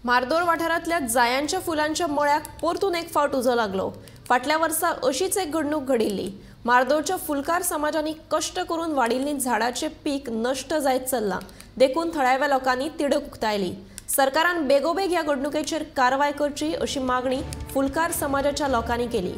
म्हार्दोळ वाठारांतल्या जायांच्या फुलांच्या मळ्याक परतून एक फावट उजो लागलो. फाटल्या वर्सा अशीच एक घडणूक घडिल्ली. म्हार्दोळच्या फुलकार समाजांनी कश्ट करून वाडिल्लीं झाडाचें पीक नश्ट जायत चल्लां, देखून थळाव्या लोकांनी तिडक उक्तायली. सरकारान बेगोबेग ह्या घडणुकेचेर कारवाय करची अशी मागणी फुलकार समाजाच्या लोकांनी केली.